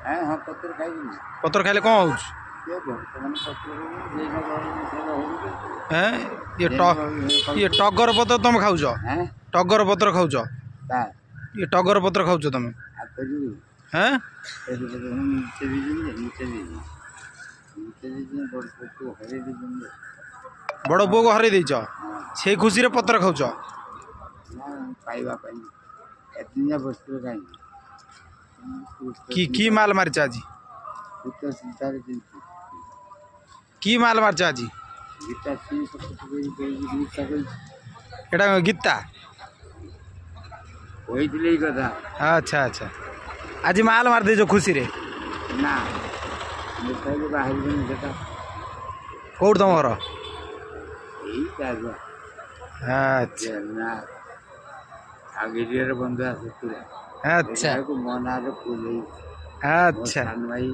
ହଁ, ପତ୍ର ଖାଇବିନି। ପତ୍ର ଖାଇଲେ କ'ଣ ହେଉଛି? ସେ ବର୍ତ୍ତମାନ ପତ୍ର ହେଁ, ଇଏ ଇଏ ଟଗର ପତ୍ର ତମେ ଖାଉଛ? ଟଗର ପତ୍ର ଖାଉଛ? ଇଏ ଟଗର ପତ୍ର ଖାଉଛ ତମେ? ହେଁ, ବଡ଼ ପୁଅକୁ ହରେଇ ଦେଇଛ, ସେଇ ଖୁସିରେ ପତ୍ର ଖାଉଛ? ପାଇବା ପାଇଁ ଏତେ ବସ୍ତୁ କାହିଁକି? କି କି ମାଲ ମାରିଛ ଆଜି? କି ମାଲ ମାରିଛ ଆଜି? ଏଟା ଗୀତା କହିଥିଲି ଏଇ କଥା। ଆଚ୍ଛା ଆଚ୍ଛା, ଆଜି ମାଲ ମାରିଦେଇଛ ଖୁସିରେ? ନା, ବାହାରିବନି ସେଟା। କୋଉଠି ତମ ଘର? ଏଇ। ଆଚ୍ଛା। ବନ୍ଧୁ ଆସିଥିଲା। ଆଚ୍ଛା। ମୋ ନାଁରେ ପୁଅ। ଆଚ୍ଛା। ସାନ ଭାଇ।